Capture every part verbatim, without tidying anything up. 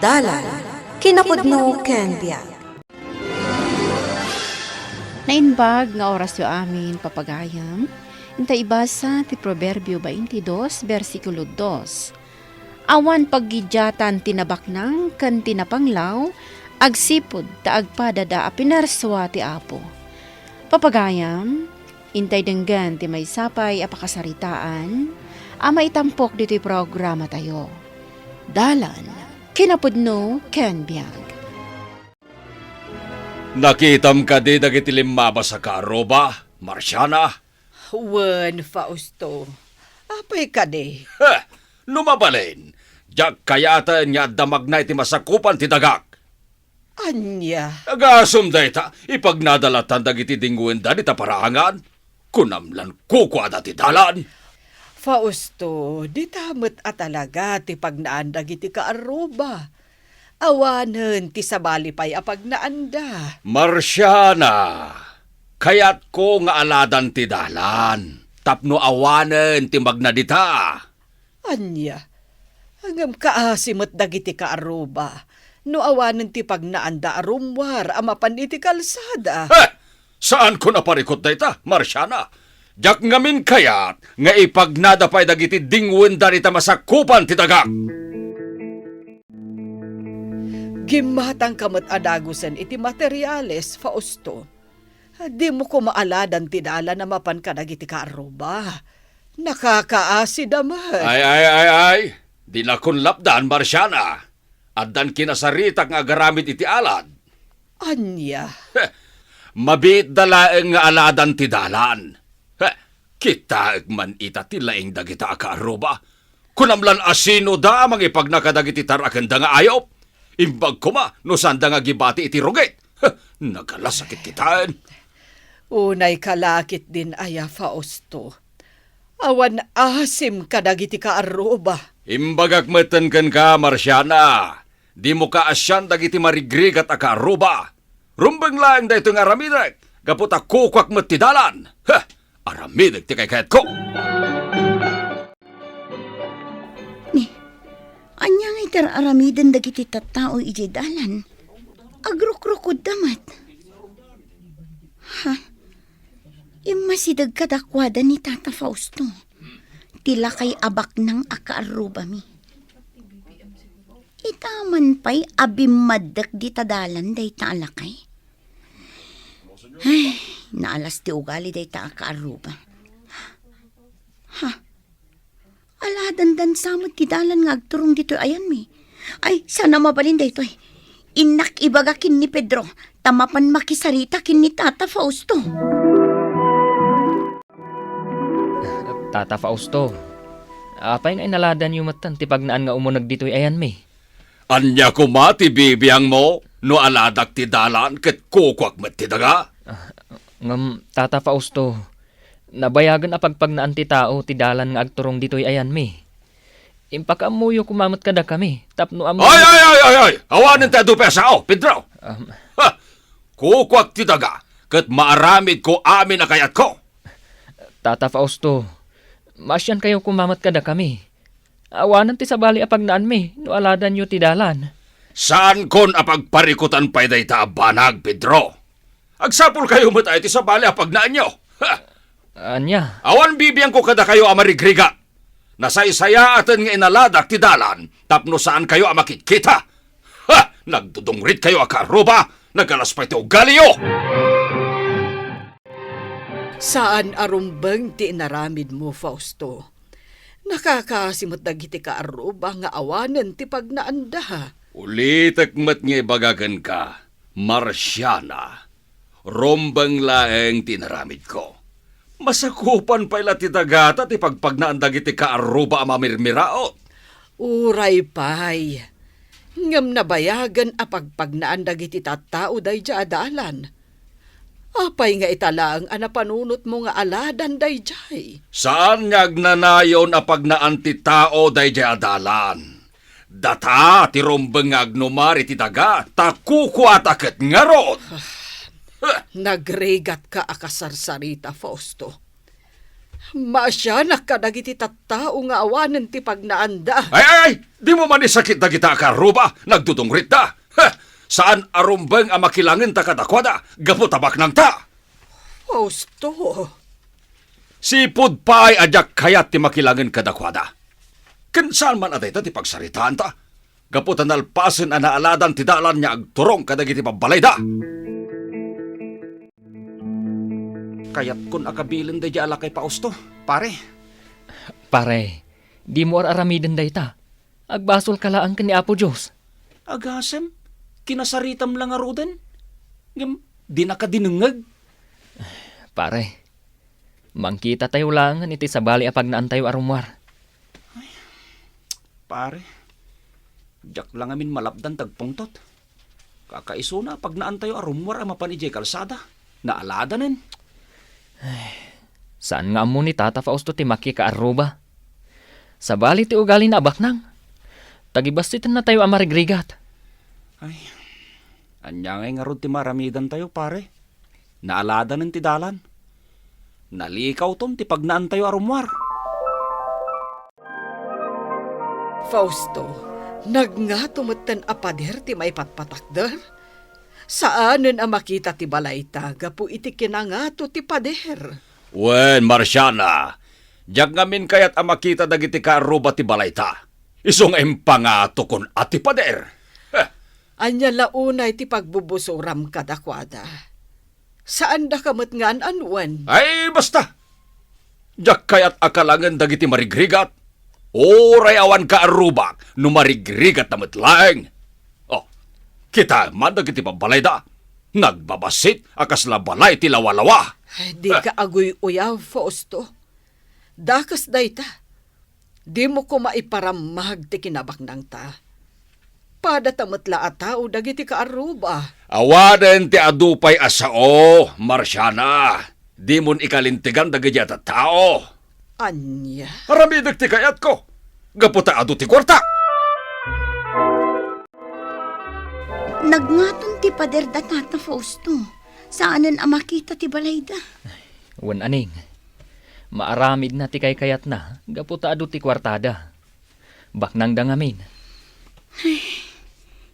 Dalan, kinapudno ken biag. Naimbag nga orasyo amin, papagayam. Inta ibasa ti Proverbio twenty-two, bersikulo dos. Awan paggidiatan ti nabaknang ken ti napanglaw, agsipud ta agpadada a pinarsua ti Apo. Papagayam, intay denggen ti maysa pay a pakasaritaan a maitampok ditoy programatayo. Dalan, kinapudno ken biag. Nakitam kadi dagiti limmabas a kaarruba, Marciana? Wen, Fausto. Apay kadi? Heh! No mabalin, diak kayaten nga adda magna iti masakupan ti dagak. Ania? Agasem dayta, ipagnada lattan dagiti dingwenda dita paraangan. Kunam lan kukuada ti dalan. Fausto, dita met a talaga ti pagnaan dagiti kaarruba. Awanen ti sabali pay a pagnaanda. Marciana, kayatko nga aladan ti dalan tapno awanen ti magna dita. Ania? Ngem kaasi met dagiti kaarruba no awanen ti pagnaanda a rummuar a mapan iti kalsada. Heh! Saanko a parikut dayta, Marciana. Diak ngamin kayat nga ipagnada pay dagiti dingwenda dita masakupan ti dagak. Gimmatangka met a dagusen iti materiales, Fausto. Dimo koma aladan ti dalan a mapan kadagiti kaarruba. Nakakaasida met. Ay, ay, ay, ay. Dinakon lapdan, Marciana. Addan kinasaritak nga agaramid iti alad. Ania? Heh, mabiitda laeng nga aladan ti dalan. Heh, kitaek man ita ti laing dagita a kaarruba. Kunam lan asinoda a mangipagna kadagiti tarakenda nga ayup. Imbag koma no saanda nga agibati iti rugit. Heh, nagalasakit kitaen. Unay kalakit din aya, Fausto. Awan asim kadagiti kaarruba. Imbagak metten kenka, Marciana, dimo kaasian dagiti marigrigat a kaarruba. Rumbeng laeng daytoy nga aramidek, gapu ta kukuak met ti dalan. Heh! Aramidek ti kaykayatko. Ni, ania nga iti aramiden dagiti tattao idiay dalan? Agrukrukodda met. Ha? Immasideg kadakuada ni Tata Fausto. Ti lakay a baknang a kaarrubami. Ita man pay a bimmaddek dita dalan dayta a lakay. Ay, naalas ti ugali dayta a kaarruba. Ha? Aladandan sa met ti dalan nga agturong ditoy ayanmi. Ay, saan a mabalin daytoy. Innak ibaga ken ni Pedro, ta mapan makisarita ken ni Tata Fausto. Tata Fausto, apay nga inaladanyo metten ti pagnaan nga umuneg ditoy ayanmi? Ania koma ti bibiangmo no aladak ti dalan ket kukuak met ti daga? Ah, ngem, Tata Fausto, nabayagen a pagpagnaan ti tao ti dalan nga agturong ditoy ayanmi. Impakaammoyo koma met kadakami tapno ammo. Ay, ay, ay, ay, ay! Awanen ti adu pay a sao, Pedro! Um, Ha! Kukuak ti daga, ket maaramidko amin a kayatko. Tata Fausto, maasiankayo koma met kadakami. Awanen ti sabali a pagnaanmi no aladanyo ti dalan. Saankon a pagparikutan pay dayta a banag, Pedro. Agsapulkayo met iti sabali a pagnaanyo. Ha! Ania? Awan bibiangko kadakayo a marigrigat. Nasaysayaaten nga inaladak ti dalan tapno saankayo a makitkita. Ha! Nagdudungritkayo a kaarruba, nagalas pay ti ugaliyo! Saan a rumbeng ti inaramidmo, Fausto. Nakakaasi met dagiti kaarruba nga awanen ti pagnaanda. Ulitek met nga ibaga kenka, Marciana, rumbeng laeng ti inaramidko. Masakupan pay la ti dagata ti pagpagnaan dagiti kaarruba a mamirmiraot. Uray pay. Ngem nabayagen a pagpagnaan dagiti tattao daydiay a dalan. Apay nga ita laeng a napanunotmo nga aladan daydiay? Saan nga agnanayon a pagnaan ti tao daydiay a dalan. Data ti rumbeng nga agnumar iti daga, ta kukuata ket ngarud. Nagrigatka a kasarsarita, Fausto. Maasianak kadagiti tattao nga awanen ti pagnaanda. Ay, ay, ay! Dimo man isakit dagita a kaarruba, nagdudungritda. Heh! Saan a rumbeng a makilangenta kadakuada, gapu ta baknangta. Fausto. Sipud pay a diak kayat ti makilangen kadakuada. Ken saan man a dayta ti pagsaritaanta, gapu ta nalpasen a naaladan ti dalan nga agturong kadagiti babbalayda. Kayatkon a kabilen daydiay a lakay, Fausto, pare. Pare, dimo ar-aramiden dayta. Agbasolka laeng ken ni Apo Dios. Agasem, kinasaritam la ngaruden, ngem dinaka dinengngeg. Pare, mangkitatayo laengen iti sabali a pagnaantayo a rummuar. Pare, diak la ngamin malapdan ti agpungtot. Kakaisuna a pagnaantayo a rummuar a mapan idiay kalsada. Naaladanen. Saan nga ammo ni Tata Fausto ti makikaarruba. Sabali ti ugalina a baknang. Tagibassitennatayo a marigrigat. Ay, ania ngay ngarud ti maaramidantayo, pare? Naaladanen ti dalan. Nalikawton ti pagnaantayo a rummuar. Fausto, nagngato metten a pader ti maipatpatakder? Saanen a makita ti balayta gapu iti kinangato ti pader. Wen, Marciana, diak ngamin kayat a makita dagiti kaarruba ti balayta. Isu nga impangatokon a ti pader. Heh. Ania la unay ti pagbubusuram kadakuada? Saandaka met nga an-anuen? Ay, basta! Diak kayat a kalangen dagiti marigrigat. Uray awan kaarrubak no marigrigatda met laeng. Oh, kitaem man dagiti babbalayda. Nagbabassit a kasla balay ti lawalawa. Ay, dika aguy-uyaw, Fausto. Dakes dayta. Dimo koma iparammag ti kinabaknangta. Padata met la a tao dagiti kaarruba. Awanen ti adu pay a sao, Marciana. Dimon ikalintegan dagiti a tattao. Ania? Aramidek ti kayatko. Gapu ta adu ti kuarta. Nagngaton ti pader da Tata Fausto. Saanen a makita ti balayda. Wen, aning, maaramidna ti kaykayatna gapu ta adu ti kuartada. Baknangda ngamin.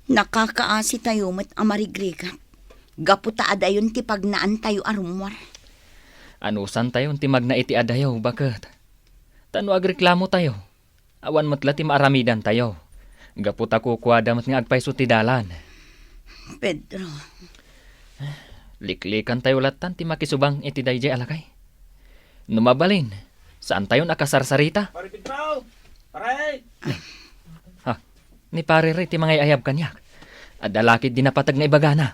Nakakaasitayo met a marigrigat gapu ta adayon ti pagnaantayo a rummuar. Anusantayon ti magna iti adayo, baket? Ta no agreklamotayo, awan met la ti maaramidantayo, gapu ta kukuada met nga agpayso ti dalan. Pedro. Liklikantayo lattan ti makisubang iti daydiay a lakay. No mabalin, saantayon a kasarsarita. Pare Pedro! Pare! Ha, ni Pare Ray ti mangay-ayab kaniak. Adda la ketdi napateg nga ibagana.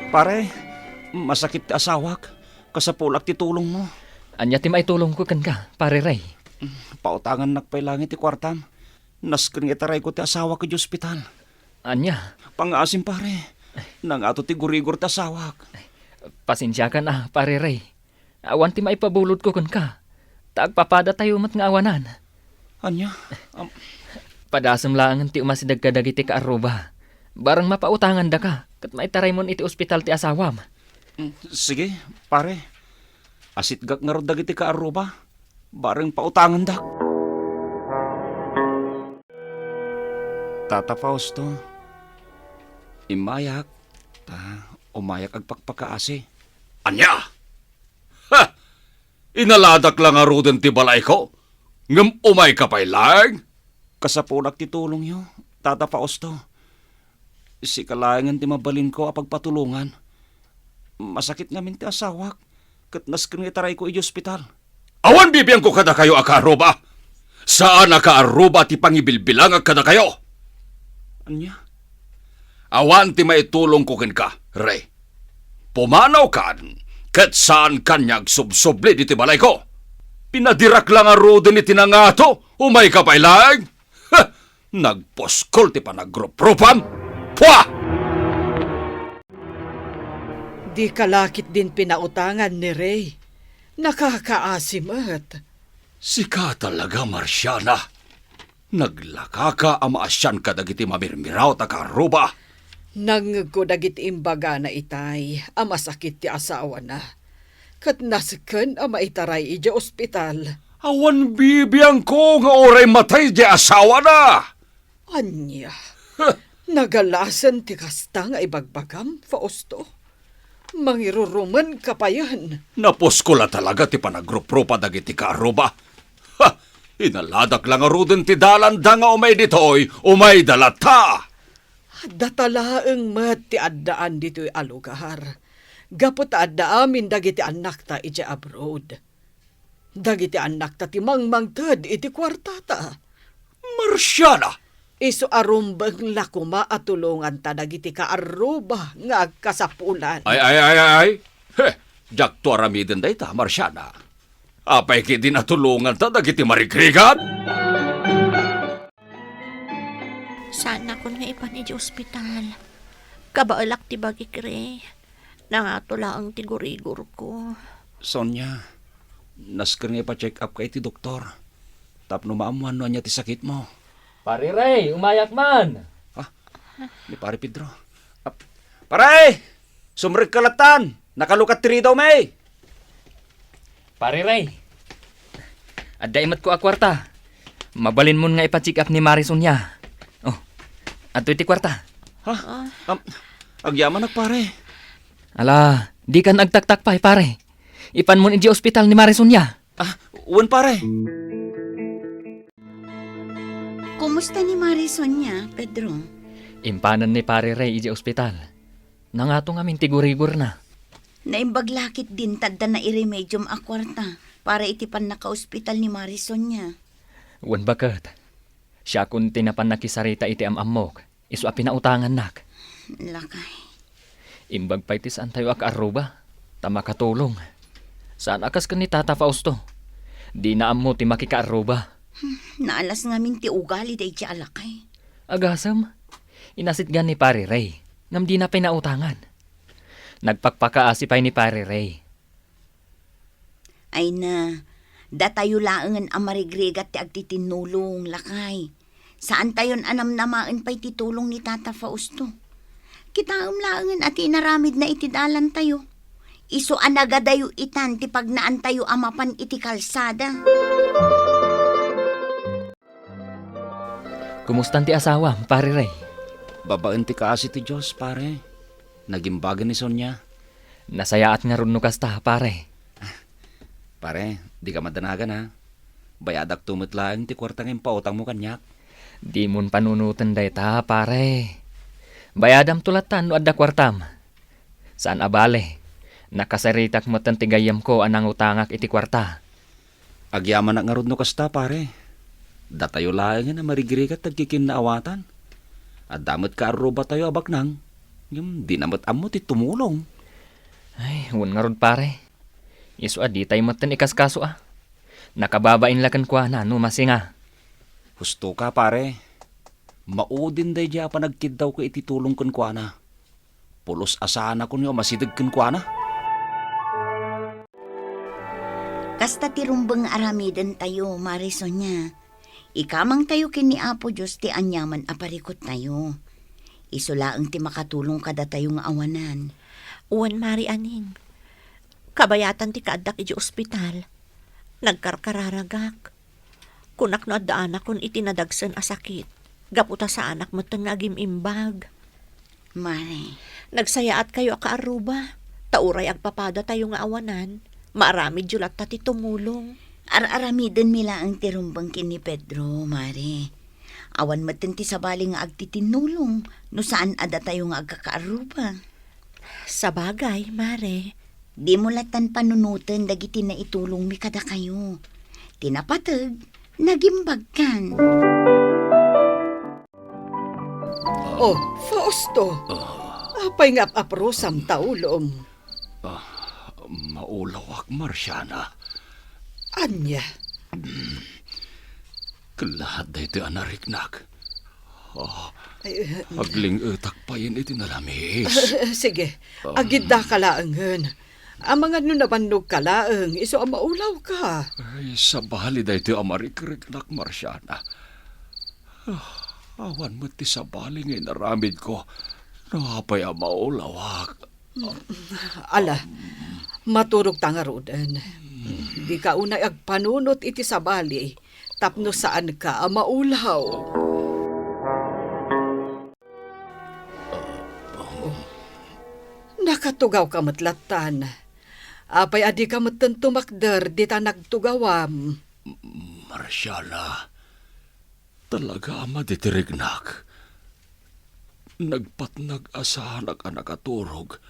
Pare, masakit ti asawak. Kasapulak ti tulongmo. Ania ti maitulongko kenka, Pare Ray? Pautangannak pay laeng ti kuartam. Nasken nga itarayko ti asawak idiay ospital. Ania? Pangngaasim, pare. Nangato ti gurigor ti asawak. Pasensiakan a, Pare Ray. Awan ti maipabulodko kenka. Ta agpapadatayo met nga awanan. Ania? Am- Padasem laengen ti umasideg kadagiti kaarruba. Bareng mapautangandaka, ket maitaraymon iti ospital ti asawam. Mm, sige, pare. Asitgak ngarud dagiti kaarruba. Bareng pautangandak. Tata Fausto, immayak, ta umayak agpakpakaasi. Ania? Ha! Inaladak la ngaruden ti balayko, ngem umayka pay laeng? Kasapulak ti tulongyo, Tata Fausto. Sika laengen ti mabalinko a pagpatulongan. Masakit ngamin ti asawak, ket nasken nga itarayko idiay ospital. Awan bibiangko kadakayo a kaarruba. Saan a kaarruba ti pangibilbilangak kadakayo. Ania? Awan ti maitulongko kenka, Ray. Pumanawkan, ket saankan nga agsubsubli ditoy balayko. Pinadirak la ngaruden iti nangato, umayka pay laeng. Ha! Nagpuskol ti panagruprupam! Pua! Dika la ketdin pinautangan ni Ray. Nakakaasi met. Sika talaga, Marciana. Naglakaka a maasian kadagiti mamirmiraw ta kaarruba. Nangngegko dagiti imbagana itay a masakit ti asawana. ket nasken a maitaray idiay ospital. Awan bibiangko nga uray matay diay asawana. Ania? Huh. Nagalasen ti kasta nga ibagbagam, Fausto? Mangirurumenka payen. Napusko la talaga ti panagruprupa dagiti kaarruba. Ha! Inaladak la ngaruden ti dalanda nga umay ditoy, umayda latta. Data laeng met ti addaan ditoy a lugar. Gapu ta adda amin dagiti annakta idiay abroad. Dagiti annakta ti mangmangted iti kuartata. Marsiana! Isu a rumbeng la koma a tulonganta dagiti kaarruba nga agkasapulan. Ay, ay, ay, ay, ay! He, diakto aramiden dayta, Marsiana. Apay ketdin a tulonganta dagiti marigrigat? Saannakon nga ipan idiay ospital. Kabaelak ti bagik, Rey. Nangato laeng ti gurigurko. Sonia, nasken nga ipa-check up ka iti doktor tapno maammoan no ania ti sakitmo. Pare Rey, umayak man! Ah, ni Pare Pedro. Ah, Pare! Sumrekka lattan! Nakalukat ti ridawmi! Pare Rey, adda imetko a kuarta. Mabalinmon nga ipa-check up ni Mare Sonia. Oh, adtoy ti kuarta. Ha? Ah. Am, agyamanak, pare. Ala, dikan agtaktak pay, pare. Ipanmon idiay ospital ni Mare Sonia. Ah, wen, pare. Kumusta ni Mare Sonia, Pedro? Impanen ni Pare Rey idiay ospital. Nangato ngamin ti gurigurna. Naimbag la ketdin ta adda nairemediom a kuarta para iti pannakaospital ni Mare Sonia. Wen baket, siakon ti napan nakisarita iti am-ammok, isu a pinautangannak. Lakay. Imbag pay ti saantayo a kaarruba, ta makatulong. Saan a kas ken ni Tata Fausto. Dina ammo ti makikaarruba. Hmm, naalas ngamin ti ugali daydiay a lakay. Agasem, inasitgan ni Pare Rey, ngem dina pinautangan. Nagpakpakaasi pay ni Pare Rey. Ay na, datayo laengen a marigrigat ti agtitinnulong, lakay. Saantayon a namnamaen pay ti tulong ni Tata Fausto. Kitaem laengen a ti inaramidna iti dalantayo. Isu a nagadayo itan ti pagnaantayo a mapan iti kalsada. Kumustan ti asawam, Pare Rey? Babaen ti kaasi ti Dios, pare. Nagimbagen ni Sonia. Nasayaat ngarud no kasta, pare. Pare, dika madanagan, a. Bayadakto met laeng ti kuarta nga impautangmo kaniak. Dimon panunoten dayta, pare. Bayadamto lattan no adda kuartam. Saan a bale, nakasaritak metten ti gayyemko a nangutangak iti kuarta. Agyamanak ngarud no kasta, pare. Datayo laengen a marigrigat ti agkikinnaawatan. Adda met kaarrubatayo a baknang, ngem dina met ammo ti tumulong. Ay, wen ngarud, pare. Isu a ditay metten ikaskaso, a. Nakababain la kenkuana no masinga. Husto ka, pare. Maudin daydiay a panagkiddawko iti tulong kenkuana. Pulos a saanakon nga umasideg kenkuana. Kasta ti rumbeng nga aramidentayo, Mare Sonia. Ikamangtayo ken ni Apo Dios ti aniaman a parikuttayo. Isu laeng ti makatulong kadatayo nga awanan. Wen, Mare Aning. Kabayatan ti kaaddak idiay ospital, nagkarkararagak. Kunak no addaanakon iti nadagsen a sakit, gapu ta saanak metten nga agim-imbag. Mare. Nagsayaatkayo a kaarruba, ta uray agpapadatayo nga awanan, maaramidyo latta ti tumulong. Ar-aramidenmi laeng ti rumbeng ken ni Pedro, Mare. Awan metten ti sabali nga agtitinnulong no saan a datayo nga agkakaarruba. Sabagay, Mare. Dimo lattan panunoten dagiti naitulongmi kadakayo. Ti napateg, nagimbagkan. Oh, Fausto. Ah. Apay nga ap-aprosam ta ulom? Ah, maulawak, Marciana. Ania? Kellaat daytoy a nariknak. Ah, ay, eh, agling-etak payen iti nalamis. Ah, sige, ah, agiddaka laengen. Amangan no nabannogka laeng, isu a maulawka. Ay, sabali daytoy a marikriknak, Marciana. Ah, awan met ti sabali nga inaramidko no apay a maulawak. Ala, Maturogta ngaruden. Dika unay agpanunot iti sabali tapno saanka a maulaw. Nakatugawka met lattan. Apay a dika metten tumakder dita nagtugawam? Marciana, talaga a madi ti riknak. Nagpatnag a saanak a nakaturog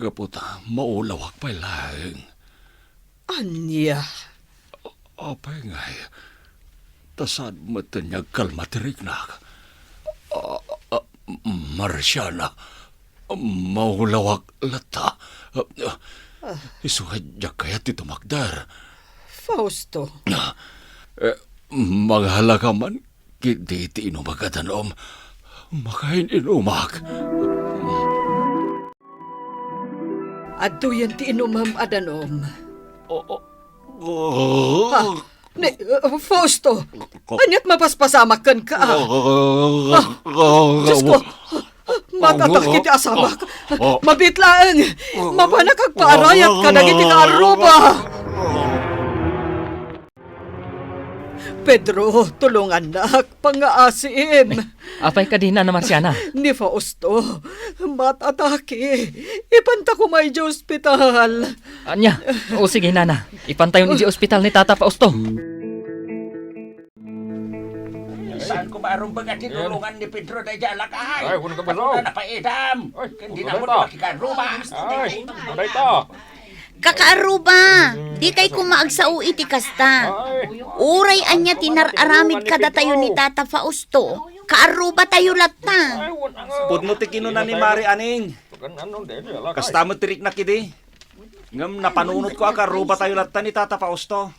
gapu ta maulawak pay laeng. Ania? Apay ngay, ta saan metten nga agkalma ti riknak? A, a, Marciana, maulawak latta. Isu nga diak kayat ti tumakder. Fausto. Eh, mangala ka man, Ket di ti inumak a danom, makain-inumak. Adtoyen ti inumem a danom. Oh, oh, Ha? oh. Ni, uh, Fausto, aniat mapaspasamak kenka? Ah, Diyos ko, matatak iti asamak. Mabiit laeng, mapanak agpaarayat kadagiti kaarruba. Pedro, tulongannak, pangngaasim. Apay kadi, Nana Marciana? Ni Fausto, matataki. Ipanta koma idiay ospital. Ania? O, sige, Nana. Ipantayon idiay ospital ni Tata Fausto. Saan ko marumbeng a tinulongan ni Pedro daydiay a lakay? Ay, wen ka, Pedro. Ako na napaidam. Ay, ken di na ako dayta. Makikaarruba. Ay, wen ka dayta. Kakaarruba, dikay koma agsao iti kasta. Uray ania ti nar-aramid kadatayo ni Tata Fausto, kaarrubatayo latta. Pudno ti kinuna ni Mari Aning. Kasta met ti riknak idi. Ngem napanunotko a kaarrubatayo latta ni Tata Fausto.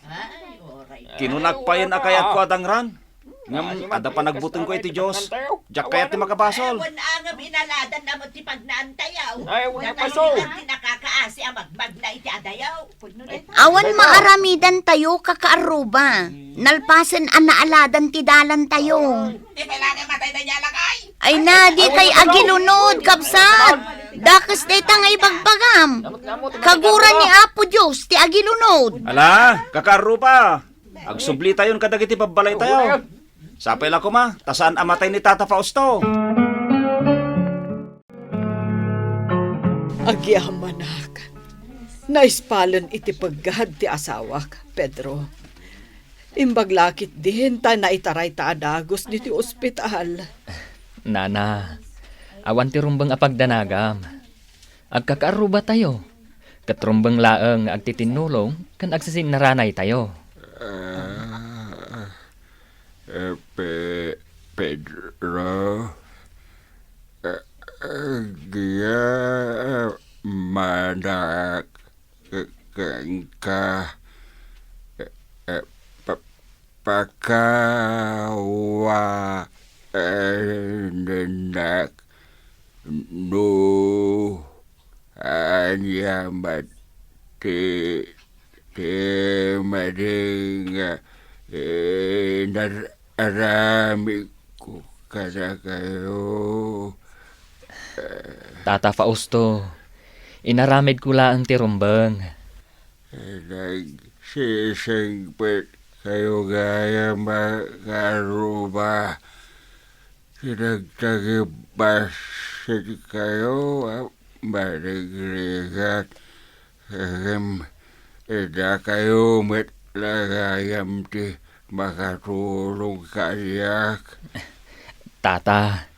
Kinunak payen a kayatko a dangran. Ngem adda panagbutengko iti Dios. Diak kayat ti makabasol. Awan angem inaladan a met ti pagnaantayo. Ay, awan. Datayo ti nakakaasi a magmagna iti adayo. Awan maaramidantayo, kakaarruba. Nalpasen a naaladan ti dalantayo. Di kailangan matay na niya, lakay. Ay na, dikay agilunod, kabsat. Dakes dayta nga ibagbagam. Kagura ni Apo Dios ti agilunod. Ala, kakaarruba. Agsublitayon kadagiti babbalaytayo. Sapay la koma, ta saan a matay ni Tata Fausto. Agyamanak, naispalen iti peggad ti asawak, Pedro. Imbag la ketdin ta naitaray ta a dagus ditoy ospital. Nana, awan ti rumbeng a pagdanagam. Agkakaarrubatayo, ket rumbeng laeng nga agtitinnulong ken agsisiinnaranaytayo. Ah, eh, Pe-, Pedro, eh, eh, agyamanak, eh, kenka, eh, eh, pa-, pakawanak no ania met ti, ti madi nga, eh, nar-, aramidko kadakayo. Tata Fausto, inaramidko laeng ti rumbeng. Nagsisingpetkayo gayam a kaarruba. Kinagtagibasitkayo a marigrigat. Ngem, dakayo met la gayam ti makatulong kaniak. Tata.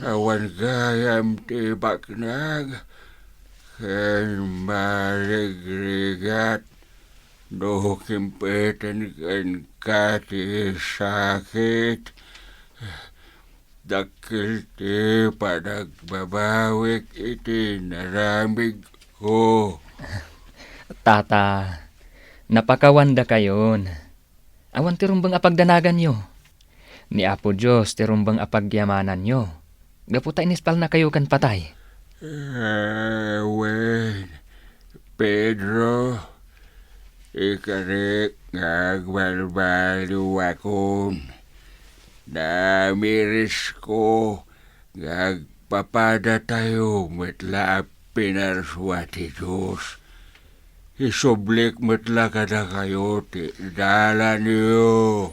Awan gayam ti baknang ken marigrigat no kimpeten kenka ti sakit. Dakkel ti panagbabawik iti naramidko. Tata, napakawandakayon. Awan ti rumbeng a pagdanaganyo. Ni Apo Dios ti rumbeng a pagyamananyo, gapu ta inispalnakayo ken patay. Awen, Pedro, ikarik nga agbalbaliwakon. Namirisko nga agpapadatayo met la a pinarsua ti Dios. Isublik met la kadakayo ti dalanyo.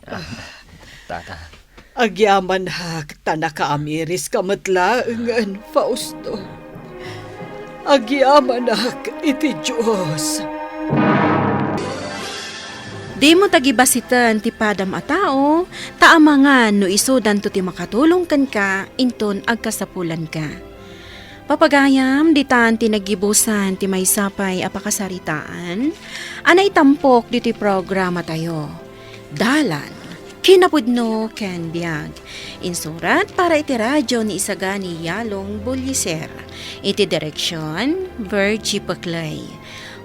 Tata. Agyamanak ta nakaamiriska met laengen, Fausto. Agyamanak iti Dios. Dimo tagibasiten ti padam a tao, ta amangan no isudanto ti makatulong kenka inton agkasapulanka. Papagayam, ditan ti naggibusan ti maysa pay a pakasaritaan a naitampok ditoy programatayo. Dalan, kinapudno ken biag. Insurat para iti radio ni Isagani Yalong Buliser. Iti direksyon, Virgie Peclay.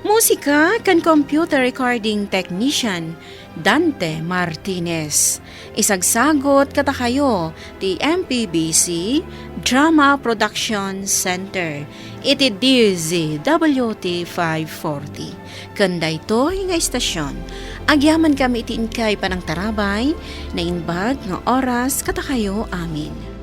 Musika ken computer recording technician, Dante Martinez. Isagsagut kadakayo ti M P B C Drama Production Center iti D Z W T five forty. Ken daytoy nga istasyon, agyamankami iti inkay panangtarabay, naimbag nga oras kadakayo amin.